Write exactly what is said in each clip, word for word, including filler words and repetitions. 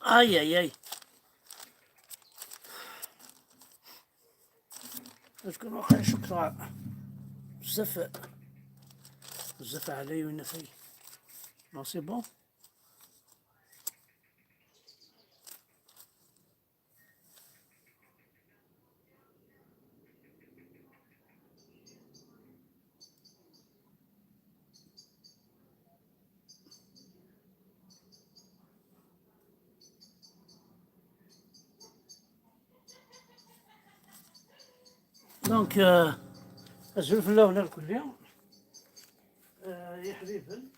Aïe, aïe, aïe. Est-ce que nous avons chocolat? Bzaf, bzaf علي une feuille. Non, c'est bon. Donc, euh, azul fell-awen irkelli, euh, iḥbiben.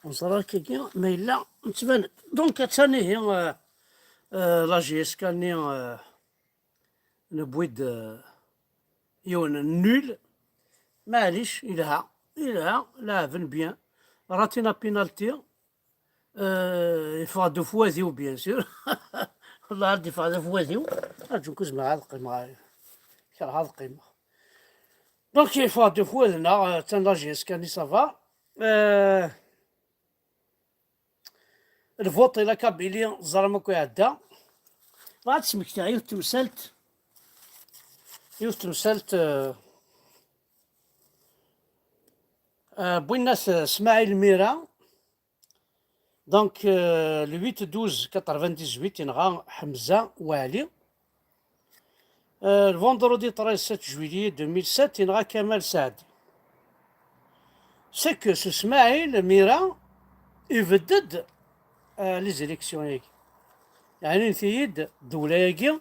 Neẓra akkagi ma yella nettban-d. Donc, attan ihi, euh, euh, la J S K-nni, euh, newwi-d, euh, yiwen n nul. Maɛlic, yelha, yelha, leɛben bien. Ratin apinalti, euh, yeffeɣ-d ufwad-iw, bien sûr. Wallah, ad d-yeffeɣ d afwad-iw. Arǧu, ur zmireɣ ad qqimeɣ. Kerheɣ ad qqimeɣ. Donc, yeffeɣ-d ufwad-nneɣ, euh, attan la J S K-nni, ça va. Euh, Lvuṭ i la Kabylie, teẓram akk iɛedda. Bɣiɣ ad d-smektiɣ yiwet temsalt, yiwet temsalt, euh, euh, n winna-t, euh, Smaɛil Mira. Donc, euh, le huit douze quatre-vingt-dix-huit, yenɣa Ḥemza Waɛli. Euh, le vendredi treize sept juillet deux mille sept, yenɣa Kamal Saɛdi. C'est que ce Smaïl Mira ibedd-d, euh, les élections-agi. Yeɛni, nti-yi-d, ddewla-agi,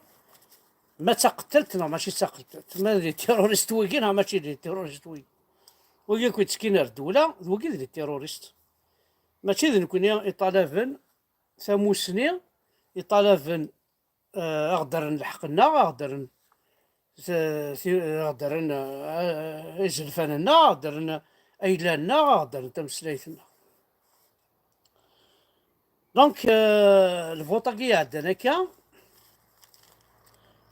ma d taqettalt neɣ mačči d taqettalt, ma d terrorist wigi neɣ mačči d terrorist wigi. Wigi akk yettekkin ar ddewla, d wigi d les terroristes. Mačči d nekni iṭalaben tamusni, iṭalaben, eh, ad ɣ-d-rren lḥeqq-nneɣ, ad ɣ-d-rren t-, ti-, ad ɣ-d-rren, eh, izelfan-nneɣ, ad ɣ-d-rren ayla-nneɣ, ad ɣ-d-rren tameslayt-nneɣ. Donc, eh, lvuṭ-agi iɛeddan akka,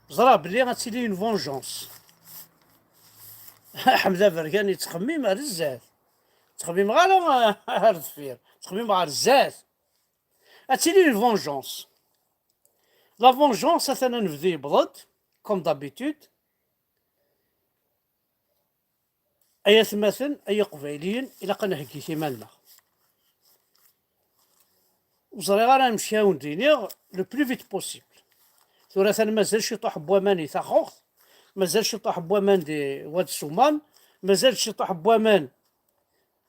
ẓriɣ belli ad tili une vengeance. Ḥmed Aberkan yettxemmim ar zdat. Ttxemmimeɣ ara, eh, ar deffir. Ttxemmimeɣ ar zdat. Ad tili une vengeance. La vengeance, atan anebdu yewweḍ-d, comme d'habitude. Ay atmaten, ay iqbayliyen, ilaq ad nheggi iman-nneɣ. Ur ẓriɣ ara amek ara wen-d-iniɣ le plus vite possible. Tura atan mazal ciṭuḥ n waman di Taxuxt, mazal ciṭuḥ n waman di Wad Suman, mazal ciṭuḥ n waman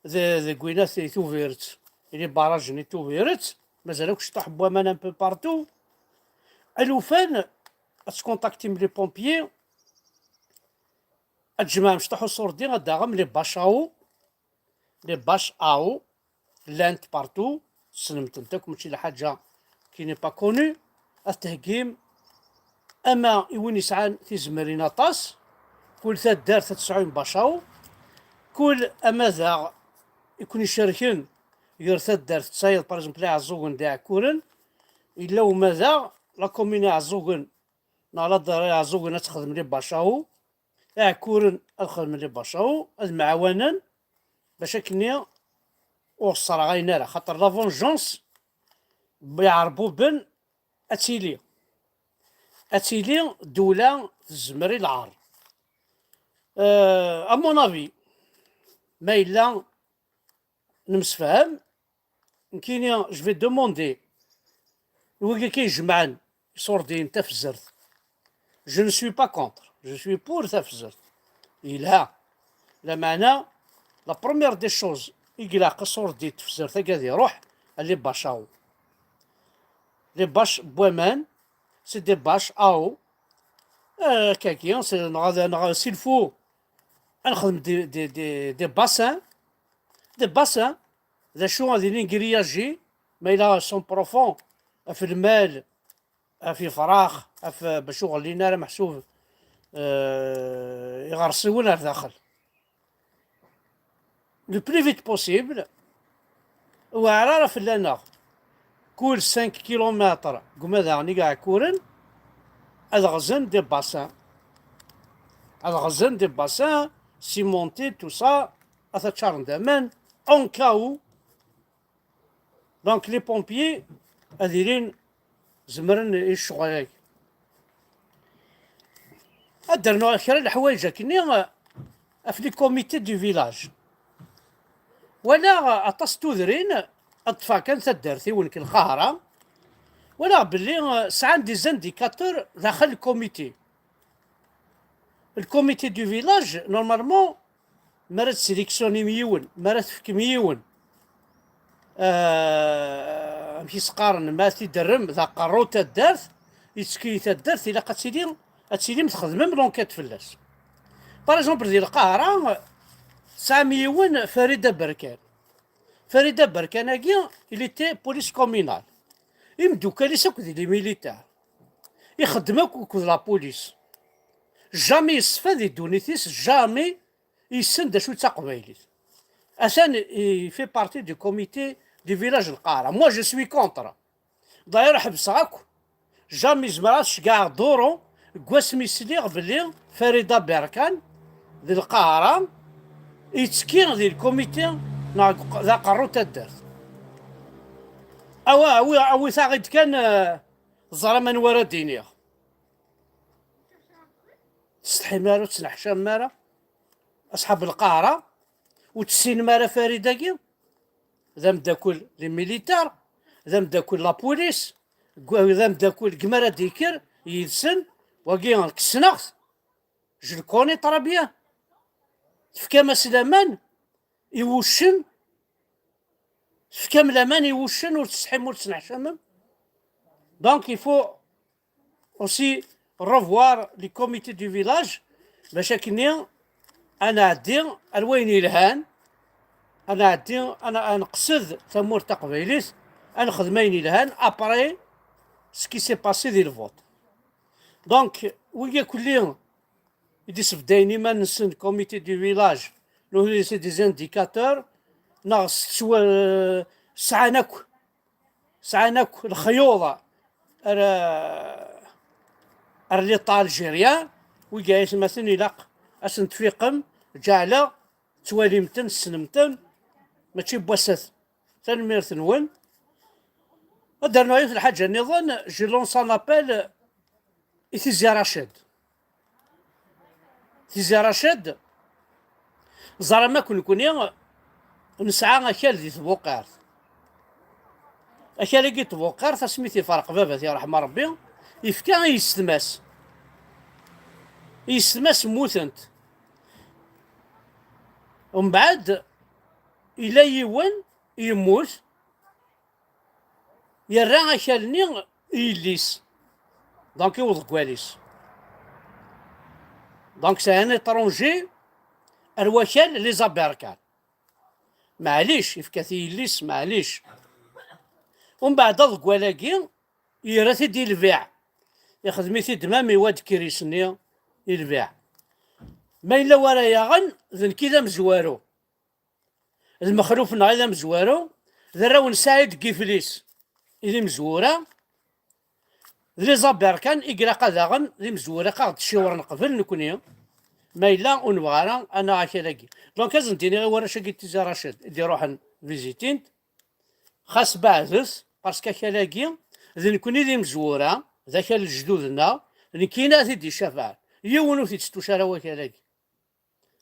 de-, deg winat i Tubiret, i les barrages-nni n Tubiret, mazal akk ciṭuḥ n waman un peu partout. Alufan, ad tkuntaktim les pompiers, ad tjemɛem ciṭuḥ uṣurdi, ad d-taɣem les bâches à eau, les bâches à eau, llant partout, tessnem-tent akk, mačči d lḥaǧa qui n'est pas connue, ad theggim ama i win yesɛan tizemrin aṭas, kul taddart ad tesɛu une bâche à eau, kul amadaɣ i ken-icerken gar taddart tesɛiḍ, par exemple, Iɛeẓẓugen d Iɛekkuren, yella umadaɣ, la commune Iɛeẓẓugen neɣ la ddara Iɛeẓẓugen ad texdem les bâches à eau, Iɛekkuren ad xedmen les bâches à eau, ad mɛawanen, bac akkenni ur sserɣayen ara, xaṭer la vengeance n Iɛerbuben ad tili. Ad tili ddewla tezmer i lɛar. Euh, à mon avis, ma yella nemsefham, nekkini, je vais demander i wigi akka ijemɛen iṣurdiyen tafzert. Je ne suis pas contre, je suis pour tafzert. Yelha. Lameɛna, la première des choses i ilaq aṣurdi n tefzert-agi ad iruḥ, les bâches à eau. Les bâches n waman, c'est des bâches à eau. Euh, akkagi, c'est, neɣ, neɣ s'il faut, ad nexdem des, des, des, des bassins, des bassins, d acu ad ilin grillagés, ma yella sont profonds, ɣef lmal, ɣef yefrax, ɣef, bac ur ɣellin ara meḥsub euh, iɣersiwen ar daxel. Le plus vite possible, ur weɛṛ ara fell-aneɣ. Kul cinq kilomètres deg umadaɣ n Iɛekkuren, ad ɣzen des bassins. Ad ɣzen des bassins, cimentés, tout ça, ad t-ččaren d aman, en cas où. Donc, les pompiers ad ilin zemren i ccɣel-agi. Ad d-rnuɣ kra n leḥwayeǧ akkenni, eh, ɣef les comités du village. Walaɣ, eh, aṭas n tudrin, ad ṭṭfeɣ kan taddart-iw nekk, Lqahra. Walaɣ belli, eh, sɛan des indicateurs daxel le comité. Le comité du village, normalement, mi ara tessélectionnem yiwen, mi ara tefkem yiwen, eh, amek i s-qqaren, ma t-id-terrem d aqerru n taddart, yettekki i taddart, ilaq ad tili, ad tilim txedmem l'enquête fell-as. Par exemple, di Lqahra, tesɛam yiwen Farid Aberkan. Farid Aberkan-agi, il était police communale. Imeddukal-is akk d les militaires. Ixeddem akk akked la police. Jamais yeṣfa di ddunit-is, jamais yessen d acu d taqbaylit. Atan, il fait partie du comité du village Lqahra. Moi, je suis contre. D'ailleurs, ḥebseɣ akk. Jamais zemreɣ ad ceggɛeɣ Doro deg wasmi sliɣ belli Farid Aberkan d Lqahra yettekki di lkumiti neɣ d aqerru n taddart. Awi, awi, awit-aɣ-id kan, eh, teẓram anwa ara d-iniɣ. Tsetḥim ara, ur tettneḥcamem ara, asḥab Lqahra, ur tessinem ara Farid-agi? D ameddakel les militaires, d ameddakel la police, g-, d ameddakel gma ara d-yekker yid-sen, wagi kkseɣ-t, je le connais très bien. Tefkam-as laman i wuccen, tefkam laman i wuccen, ur tsetḥim, ur tettneḥcamem. Donc, il faut aussi revoir les comités du village, bac akkenni ad nɛeddi ar wayen yelhan, ad nɛeddi, ad n-, ad neqsed tamurt taqbaylit, ad nexdem ayen yelhan, après ce qui s'est passé di le vote. Donc, wigi akk i d-isbeddayen iman-nsen comité du village, nutni c'est des indicateurs, neɣ s-, swa-, sɛan akk, sɛan akk lexyuḍ ar, ar l'État algérien, wigi ay atmaten ilaq ad sen-tfiqem, ǧeɛleɣ, tettwalim-ten, tessnem-ten, mačči n wass-a. Tanemmirt-nwen. Ad d-rnuɣ yiwet lḥaǧa nniḍen, je lance un appel i Tizi Rached. Tizi Rached, ẓram akk nekkni nesɛa akal di Tbuqirt. Akal-agi n Tbuqirt, asmi t-iferq baba-t, yerḥem Rebbi, yefka i yessetma-s. I yessetma-s mmutent. Umbeɛd, yella yiwen yemmut, yerra akal-nni i yelli-s, donc i uḍeggal-is. Donc c'est un étranger ar wakal les Aberkan. Maɛlic, yefka-t i yelli-s, maɛlic. Umbeɛd aḍeggal-agi yerra-t-id i lbiɛ, ixdem-it-id mam i wad Kris-nni i lbiɛ. Ma yella wara yaɣen, d nekk i d amezwaru. D Mexluf-nneɣ i d amezwaru, d arraw n Saɛid Giflis i d imezwura, d les Aberkan i ilaq ad aɣen d imezwura, ad ɣ-d-ciwren qbel nekkni, ma yella ur nebɣi ara ad naɣ akal-agi. Donc, ad sen-d-iniɣ i warrac-agi n Tizi Rached i d-iruḥen visitint, xas beɛdet, parce que akal-agi, d nekkni d imezwura, d akal n lejdud-nneɣ, d nekkini ad t-id-icafɛen. Yiwen ur t-id-settuc ara wakal-agi.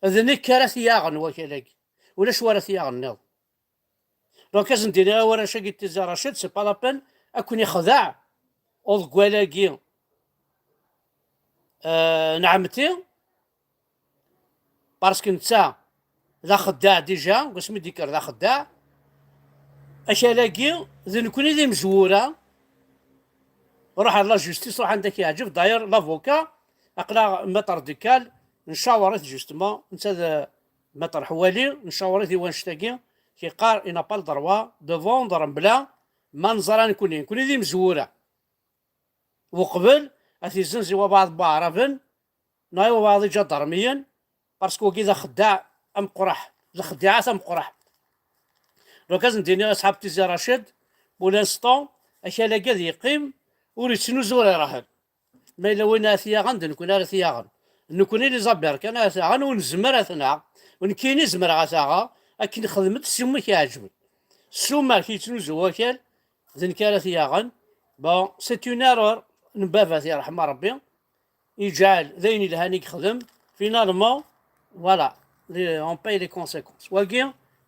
D nekk ara t-yaɣen wakal-agi. Ulac wara t-yaɣen nniḍen. Donc, ad sen-d-iniɣ i warrac-agi n Tizi Rached, c'est pas la peine ad ken-ixdeɛ uḍeggal-agi, euh, n ɛemmti, parce que netta d axeddaɛ déjà, deg wasmi d-yekker d axeddaɛ. Akal-agi, d nekkni d imezwura. Ruḥ ar la justice, ruḥ anda k-yeɛǧeb. D'ailleurs, l'avocat, aql-aɣ Maître Decal, ncawer-it justement, netta d Maître Ḥwali, ncawer-it i wannect-agi, yeqqar, il n'a pas le droit de vendre mebla ma neẓra nekkni. Nekkni d imezwura. Uqbel, ad t-izzenz i wabeɛḍ n waɛraben, Neɣ i waɛḍ iǧadarmiyen, parce que wagi d axeddaɛ ameqqraḥ, d lexdiɛa tameqqraḥ. Donc, ad sen-d-iniɣ asḥab Tizi Racid, pour l'instant, akal-agi ad yeqqim, ur yettnuzu, ur irehhen. Ma yella win ara t-yaɣen, d nekkni ara t-yaɣen. Nekkni les Aberkan ara t-aɣen, ur nezmer ad t-naɣ. U nekkini zemreɣ ad t-aɣeɣ, akken xedmet ssuma i k-iɛeǧben. Ssuma i k-yettnuzu wakal, d nekk ara t-yaɣen. Bon, c'est une erreur n baba-t, yerḥem Rebbi. Iǧɛel d ayen ilhan i yexdem, finalement, voilà, les, on paye les conséquences. Wagi,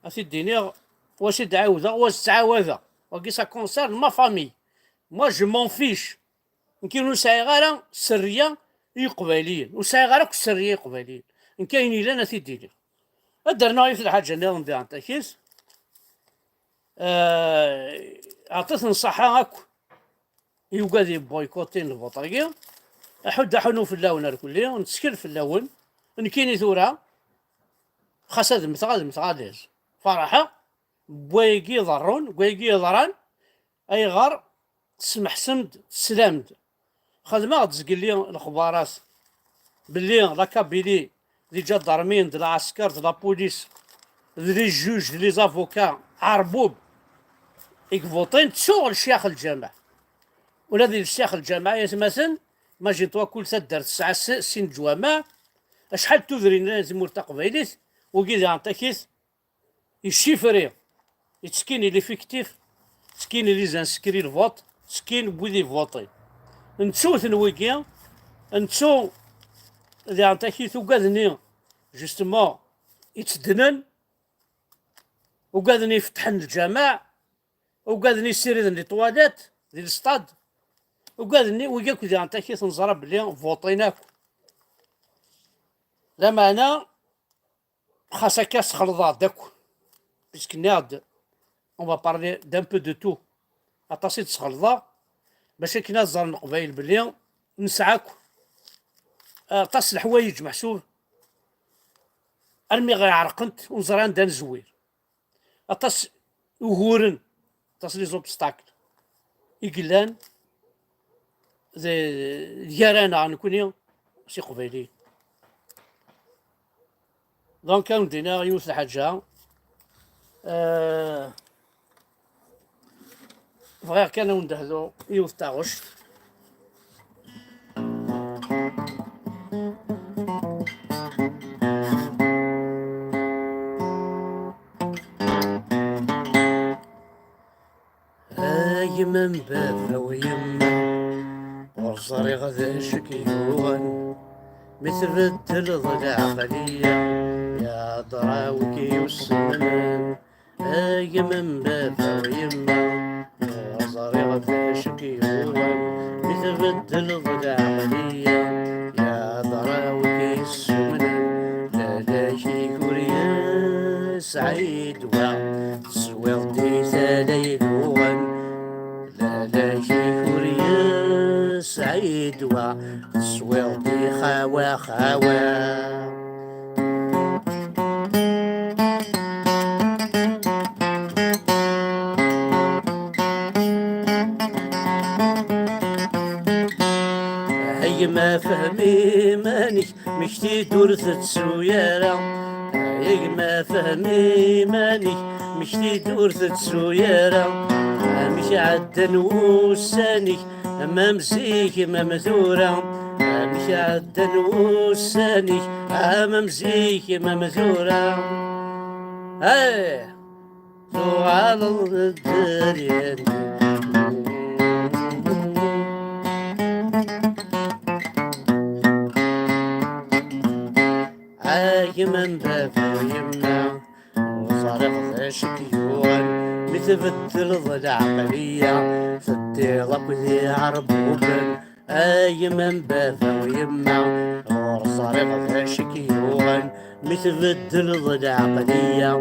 ad t-id-iniɣ, wa s-id-ɛiwdeɣ, wa s-ttɛawadeɣ. Wagi, ça concerne ma famille. Moi, je m'en fiche. Nekk ur sɛiɣ ara sserriya i Yiqbayliyen. Ur sɛiɣ ara akk sserriya i Yiqbayliyen. Nekk ayen yellan ad t-id-iniɣ. Ad d-rnuɣ yiwet lḥaǧa nniḍen diɣen takit. Eh, aɛṭit n ṣṣaḥa akk i ugad yebboykutin lvuṭ-agi. Aḥud aḥunu fell-awen arkelli, nettkel fell-awen. Nekkini tura, xas ad mmteɣ, ad mmteɣ ad aẓ. Ferḥeɣ, n wayagi iḍerrun, n wayagi yeḍran, ayɣer tesmeḥsem-d, teslam-d. Xedmeɣ-d zgelli lexbarat belli la Kabylie, d iǧadarmiyen, d lɛesker, d la police, d les juges, d les avocats, ɛerbub i ivuṭin, ttuɣ lecyax lǧameɛ. Ula d lecyax lǧameɛ, ay atmaten, imagine-toi, kul taddart tesɛa s-, sin n leǧwameɛ, acḥal n tudrin llan di tmurt taqbaylit, wigi diɣen takit, ichifri, ittekkin i l'effectif, ittekkin i les inscrits de vote, ittekkin n wid ivuṭin. Nettu-ten wigi, nettu diɣen takit ugaden-nni, justement, itteddnen, ugaden-nni ifettḥen lǧameɛ, ugaden-nni ssiriden les toilettes di lestad, ugaden-nni wigi akk diɣen takit neẓra belli vuṭin akk. Lameɛna, xas akka sxelḍeɣ-d akk, puisque nniɣ-d, on va parler d'un peu de tout. Aṭas i d-sxelḍeɣ, bac akken ad ẓren Leqbayel belli nesɛa akk aṭas n leḥwayeǧ meḥsub, armi ɣ-iɛerqent ur neẓri anda nezwir. Aṭas uguren, aṭas les obstacles i yellan d-, gar-aneɣ nekkni s Iqbayliyen. Donc, ad wen-d-iniɣ yiwet lḥaǧa. Euh, bɣiɣ kan ad wen-d-hduɣ yiwet taɣect. A gma n baba-w yemma, ur ẓriɣ d acu k-yuɣen, mi tbeddleḍ lɛeqliya, yadra wi k-yusmnen. A gma n baba-w yemma, ur ẓriɣ d acu k-yuɣen, mi tbeddleḍ lɛeqliya, yadra wi k-yessumnen. Lalak-ik ur yesɛi ddwa, teswiḍ-d i tala iluɣen. Lalak-ik ur yesɛi ddwa, teswiḍ-d i xawa xawa. A gma, fhem iman-ik, mmekti-d ur tettu ara. A gma, fhem iman-ik, mmekti-d ur tettu ara. Amek ɛeddan wussan-ik, am am zik, am am tura. Amek ɛeddan wussan-ik, am am zik, am am tura. Hey! Tuɣaleḍ d dderya-nni. A gma n baba u yemma, ur ẓriɣ d acu k-yuɣen, mi tbeddleḍ lɛeqliya, teddiḍ akk d iɛerbuben. A gma n baba u yemma, ur ẓriɣ d acu k-yuɣen, mi tbeddleḍ lɛeqliya,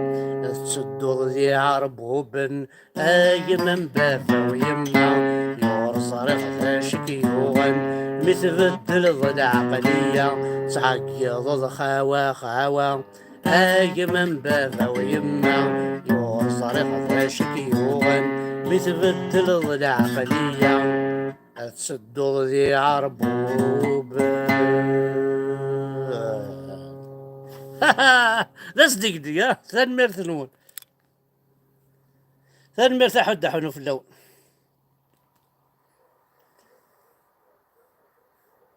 tettedduḍ d iɛerbuben. A gma n baba u yemma, ur ẓriɣ d acu k-yuɣen, mi tbeddleḍ lɛeqliya, ttɛeggiḍeḍ xawa xawa. A gma n baba u yemma, ur ẓriɣ d acu k-yuɣen, mi tbeddleḍ lɛeqliya, ad tedduḍ d iɛerbuben. D asdegdeg, ah, tanemmirt-nwen. Tanemmirt a Ḥud, aḥunu fell-awen.